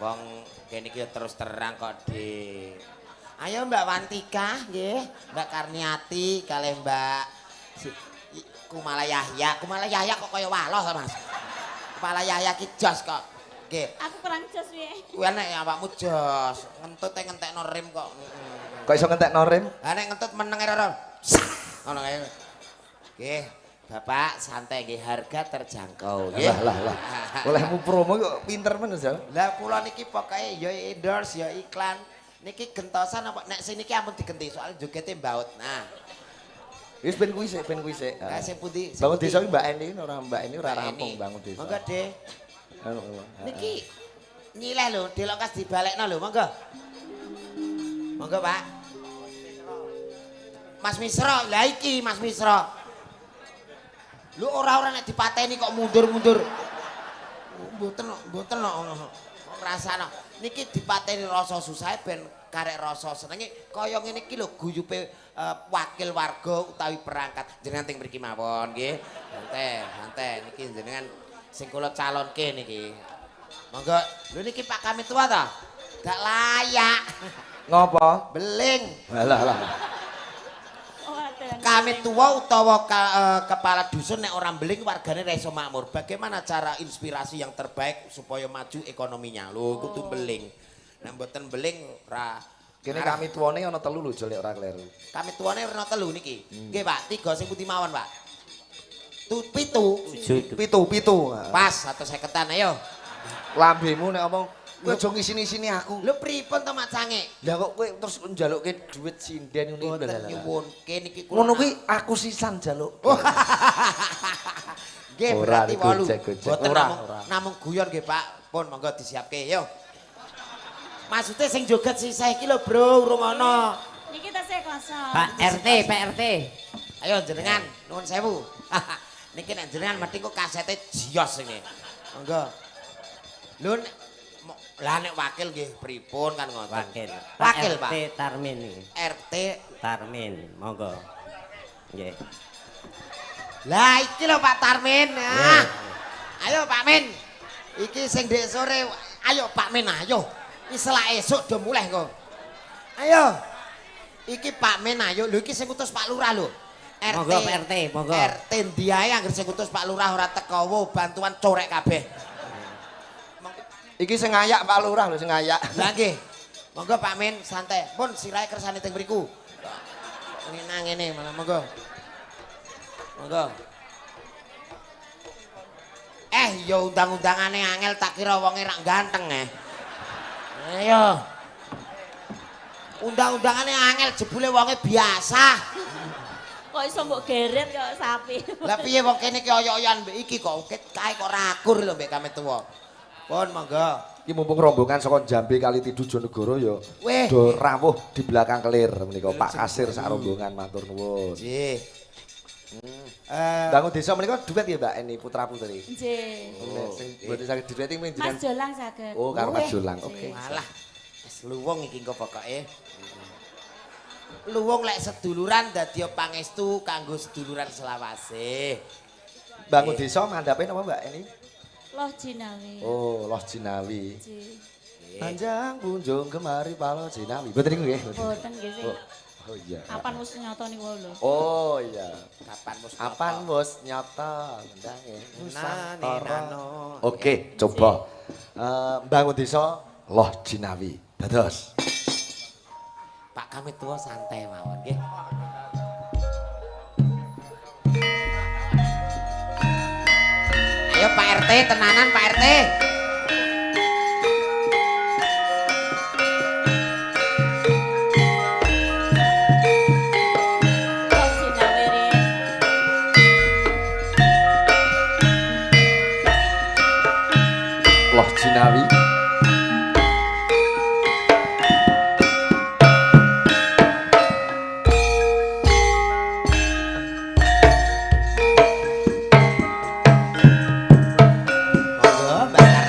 Wong kene iki terus terang kok di. Ayo Mbak Wantika nggih, Mbak Karniati kalih Mbak Kumala Yahya. Kumala Yahya kok kaya waloh to, Mas. Kumala Yahya ki jos kok. Nggih. Aku kurang jos piye. Kuwi nek awakmu jos, ngentute ngentekno rem kok. Kok iso ngentekno rem? Lah nek ngentut menenge ora. Ngono kae. Nggih, Bapak santai nggih, harga terjangkau nggih. Lah lah lah. Olehmu promo kok pinter men, Jal. Lah kula niki pokoke ya endorse ya iklan. Niki gentosan apa nek sing niki ampun digenti soalnya jogete mbaut. Nah. Wis ben kuwi sik, ben kuwi sik. Lah sing pundi? Bangun desa iki Mbak Eni ora Mbak Eni ora rampung bangun desa. Monggo, De. Niki nyileh lho, delok kas dibalekno lho, monggo. Monggo, Pak. Mas Misro, lah iki Mas Misro. Lho ora-ora nek dipateni kok mundur-mundur. Mboten mboten kok ngrasakno. Niki dipateni rasa susahe ben karek rasa senenge kaya ngene iki lho guyupe wakil warga utawi perangkat. Jenengan teng mriki mawon nggih. Santai, santai niki jenengan sing kula calonke niki. Monggo. Lho niki Pak Kamitua ta? Gak layak. Ngopo? Beling. Lah lah. Kami tua utawa kepala dusun nek orang beling wargane ra iso makmur. Bagaimana cara inspirasi yang terbaik supaya maju ekonominya? Lho kudu beling. Nek mboten beling ra. Kene kami tuane ana 3 lho jol nek ora kleru. Kami tuane ana 3 niki. Nggih Pak, 3 sing pundi mawon Pak? 7. 7. Pas 150-an ayo. Lambemu nek omong kowe aja ngisini-isini aku. Lho pripun to Mak Cange? Lah kok kowe terus njalukke dhuwit sinden ngene iki lho. Nyuwunke niki kula. Ngono kuwi aku sisan njaluk. Nggih berarti 8. Mboten namung guyon nggih Pak. Pun monggo disiapke yo. Maksude sing joget sisih iki lho, Bro, urung ana. Niki tesih kosong. Pak RT, Pak RT. Ayo jenengan, nuwun sewu. Niki nek jenengan mesti kok kasete jios ini. Monggo. Lho lah nek wakil nggih pripun kan ngoten. Wakil. Wakil, Pak. Pak. RT Tarmin iki. RT Tarmin, monggo. Nggih. Lah iki lho Pak Tarmin. Ah. Ayo Pak Min. Iki sing ndek sore, ayo Pak Min ayo. Iki selak esuk do mulih kok. Ayo. Iki Pak Min ayo. Lho iki sing utus Pak Lurah lho. RT. Monggo Pak RT, monggo. RT ndi ae anggere sing utus Pak Lurah ora teko wo, bantuan corek kabeh. Iki sing ngayak Pak Lurah lho sing ngayak. Lah nggih. Monggo Pak Min santai. Pun sirahe kersane teng mriku. Ngene nang ngene malah monggo. Monggo. Ya undang-undangane angel tak kira wonge rak ganteng eh. Ayo. Undang-undangane angel jebule wonge biasa. Kok iso mbok geret kok sapi. Lah piye wong kene iki oyo-oyoan mbek iki kok kae kok rakur lho mbek kame tuwa. Pun monggo. Iki mumpung rombongan saka Jambe Kali Tidu Jonegoro ya do rawuh di belakang kelir menika Pak Kasir sak rombongan matur nuwun. Nggih. Bangun desa menika duet ya Mbak Eni putra putri. Nggih. Sing mboten saged duet iki Mas Jolang saged. Oh, karo Mas Jolang. Oke. Walah. Wis luwung iki engko pokoke. Luwung lek seduluran dadi pangestu kanggo seduluran selawase. Bangun desa mandhape napa Mbak Eni? Loh Jinawi. Oh, Loh Jinawi. Nggih. Panjang punjung kemari palo Jinawi. Mboten niku nggih. Mboten nggih sing. Oh iya. Apan wis nyata niku lho. Oh iya. Kapan wis nyata? Apan wis nyata ndange Nusantara. Oke, coba. Bangun desa Loh Jinawi. Dados. Pak kami tua santai mawon nggih. Ayo Pak RT tenanan Pak RT. Loh Jinawi re. Loh Jinawi. Monggo Mbak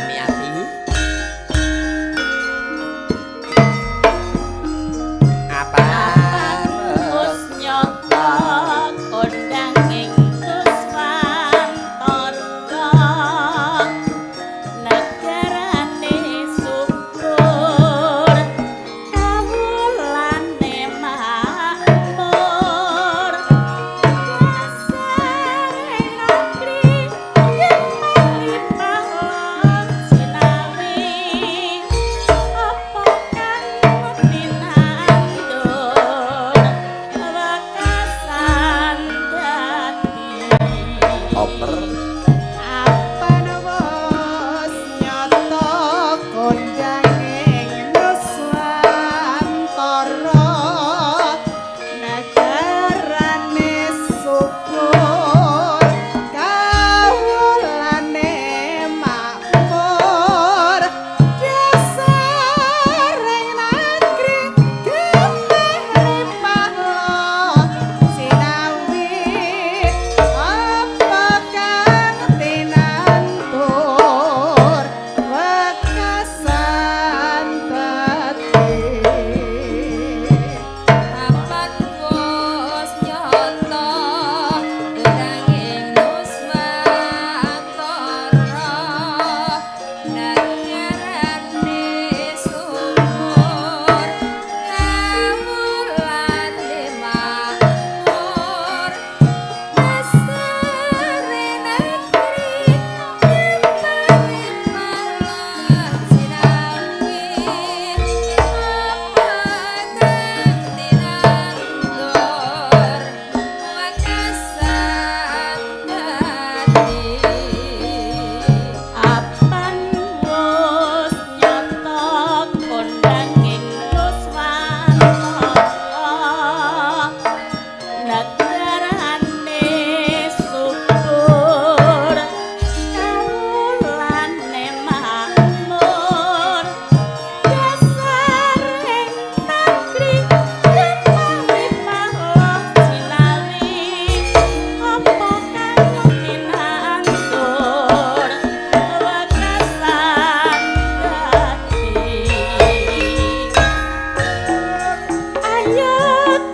Ayo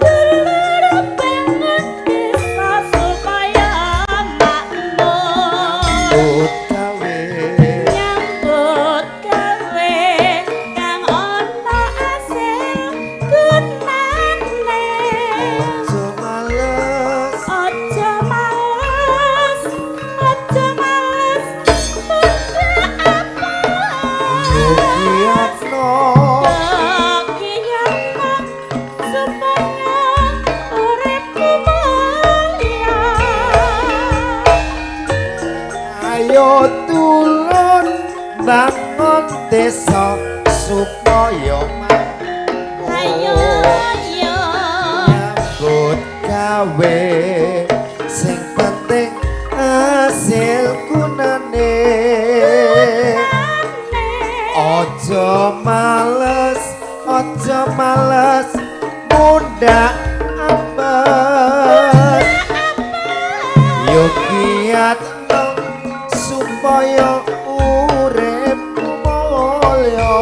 dulur bangun desa supaya makmur. Nyambut gawe. Nyambut gawe kang ana asil gunane. Aja males. Aja males, aja males mundak apa. Giatno. Kiyatno supaya uripmu mulya. Ayo dulur bangun desa supaya makmur. Ayo ayo. Nyambut gawe sing penting hasil gunane. Aja males, aja males mundak apes. Yo giatno supaya uripmu mulya.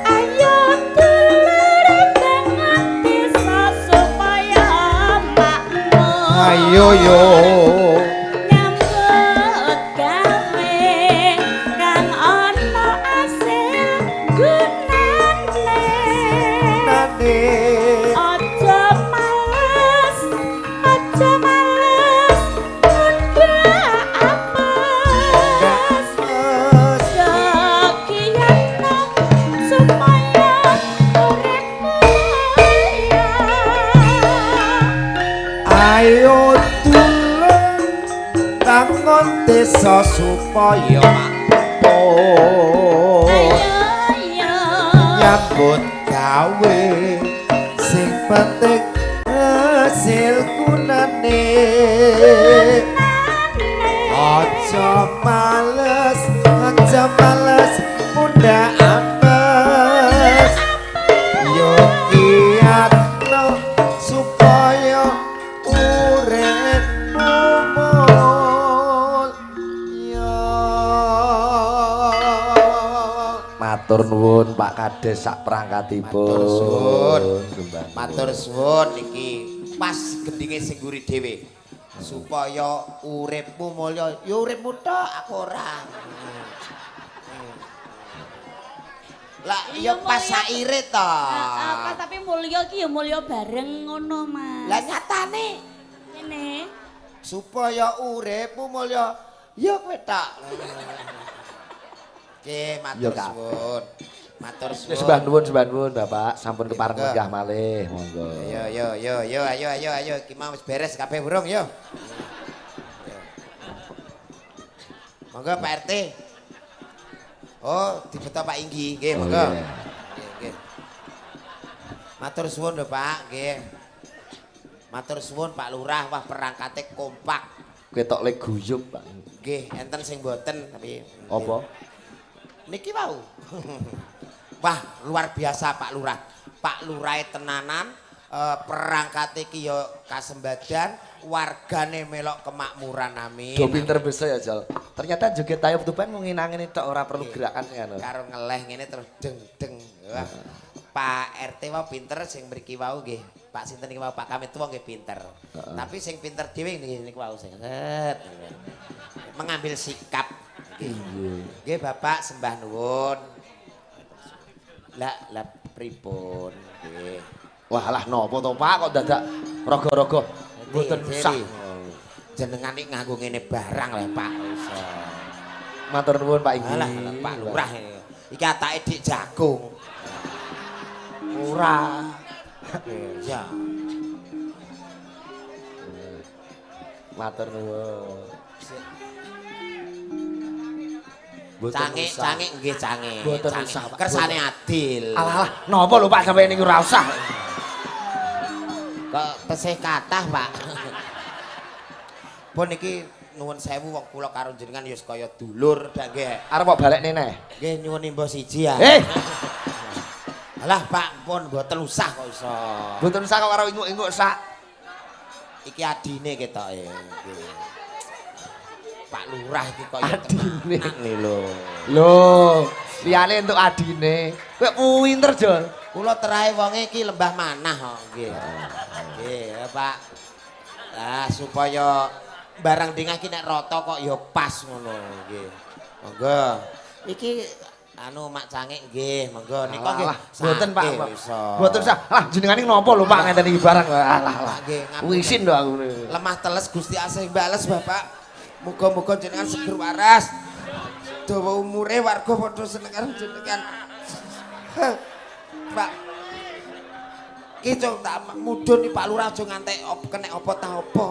Ayo dulur bangun desa supaya makmur. Ayo yo. Nyambut gawe kang ana asil gunane. Nane. Aja males, aja males mundak apes. Kiyatno supaya uripmu mulya. Ayo dulur bangun desa supaya makmur. Ayo ayo. Nyambut gawe sing penting hasil gunane. Aja males, aja males mundak apes. Yo giatno supaya uripmu mulya. Matur nuwun Pak Kades sak perangkatipun. Matur suwun. Sembah. Matur suwun iki pas gendinge sing nguri dhewe. Supaya uripmu mulya. Ya uripmu tok aku ora. Lah ya pas saire to. Heeh, pas tapi mulya ki ya mulya bareng ngono, Mas. Lah nyatane ngene. Supaya uripmu mulya ya kowe tok. Oke, matur suwun. Matur suwun. Sembah nuwun Bapak, sampun kepareng lenggah malih, monggo. Yo yo yo yo ayo ayo ayo iki mau wis beres kabeh burung yo. Monggo Pak RT. Oh, dibeto Pak Inggi, nggih monggo. Nggih, nggih. Matur suwun lho Pak, nggih. Matur suwun Pak Lurah, wah perangkate kompak. Ketok le guyub, Pak. Nggih, enten sing mboten tapi apa? Niki wau. Wah, luar biasa Pak Lurah. Pak Lurahe tenanan, perangkate iki ya kasembadan, wargane melok kemakmuran, amin. Do pinter bisa ya, Jal. Ternyata joget tayub tuban mung nginangene tok ora perlu gerakan sing anu. Karo ngeleh ngene terus deng-deng. Wah. Pak RT wau pinter sing mriki wau nggih. Pak sinten iki wau Pak Kamit tuwa nggih pinter. Tapi sing pinter dhewe niki niku wau sing mengambil sikap. Nggih. Nggih Bapak sembah nuwun. Lah lah pripun nggih. Wah lah napa to Pak kok dadak raga-raga mboten usah. Jenengan iki nganggo ngene barang lho Pak. Matur nuwun Pak Inggi. Alah Pak Lurah iki atake dik jagung. Ora. Ya. Matur nuwun. Cangik, cangik nggih cangik. Mboten usah Pak. Kersane adil. Alah alah, napa lho Pak sampeyan niku ora usah. Kok tesih kathah Pak. Pun iki nuwun sewu wong kula karo jenengan ya kaya dulur dak nggih. Arep kok balekne neh. Nggih nyuwun imbo siji ya. Eh. Alah Pak pun mboten usah kok iso. Mboten usah kok karo inguk-inguk sak. Iki adine ketoke. Nggih. Pak Lurah iki kaya adine tenang lho. Lho. Liyane entuk adine. Kowe pinter, Jol. Kula terahe wonge iki lembah manah kok nggih. Nggih, ya, Pak. Lah supaya barang dingah iki nek rata kok ya pas ngono nggih. Monggo. Iki anu Mak Cangik nggih, monggo nika nggih. Mboten, Pak. Iso. Mboten sah. Lah jenengane napa lho, Pak, ngeten iki barang. Alah lah. Nggih, ngapunten. Wisin lho aku. Lemah teles Gusti asih bales Bapak. Muga-muga jenengan seger waras. Dawa umure warga padha seneng karo jenengan. Pak. Ki cung tak mudhun iki Pak Lurah aja ngantek kenek apa ta apa.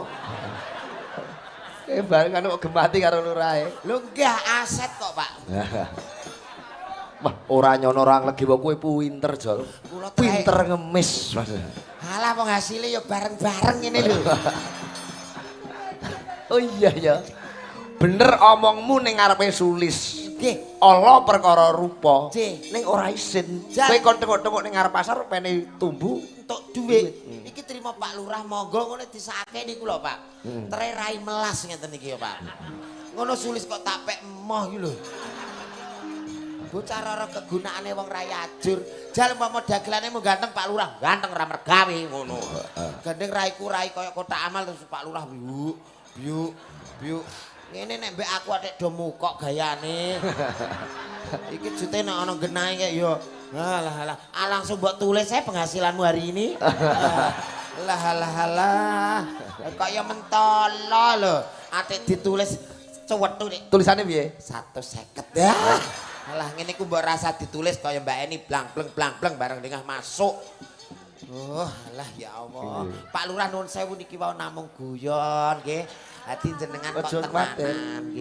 Bareng kan kok gemati karo lurahe. Lho enggak aset kok, Pak. Wah, ora nyono ora nglegi kowe pinter, Jol. Pinter ngemis, Mas. Halah wong hasile ya bareng-bareng ngene lho. Oh iya ya. Bener omongmu ning ngarepe Sulis. Nggih. Ala perkara rupa. Nggih. Ning ora isin. Jan. Kowe kon tengok-tengok ning ngarep pasar pene tumbu Entuk dhuwit. Iki trimo Pak Lurah monggo ngono disake niku lho, Pak. Tere rai melas ngeten iki ya, Pak. Ngono Sulis kok tak pek emoh iki lho. Bocah ora kegunaane wong rai ajur. Jal umpama dagelane mu ganteng Pak Lurah, ganteng ora mergawe ngono. Gandeng raiku rai kaya kotak amal terus Pak Lurah biuk biuk biuk. Ngene nek mbek aku atik do mukok gayane. Iki jute nek ana genahe kaya ya alah alah. Ah, langsung mbok tulis saya penghasilanmu hari ini. Lah alah alah. Kok ya mentolo lho. Atik ditulis cewethu nek Tulisane piye? 150 ya. Alah ngene ku mbok rasa ditulis kaya Mbak Eni blang-bleng blang-bleng bareng dengah masuk. Oh, alah ya Allah. Pak Lurah nuwun sewu niki wau namung guyon nggih. Hati jenengan kok Aja kuwatir. tenanan nggih.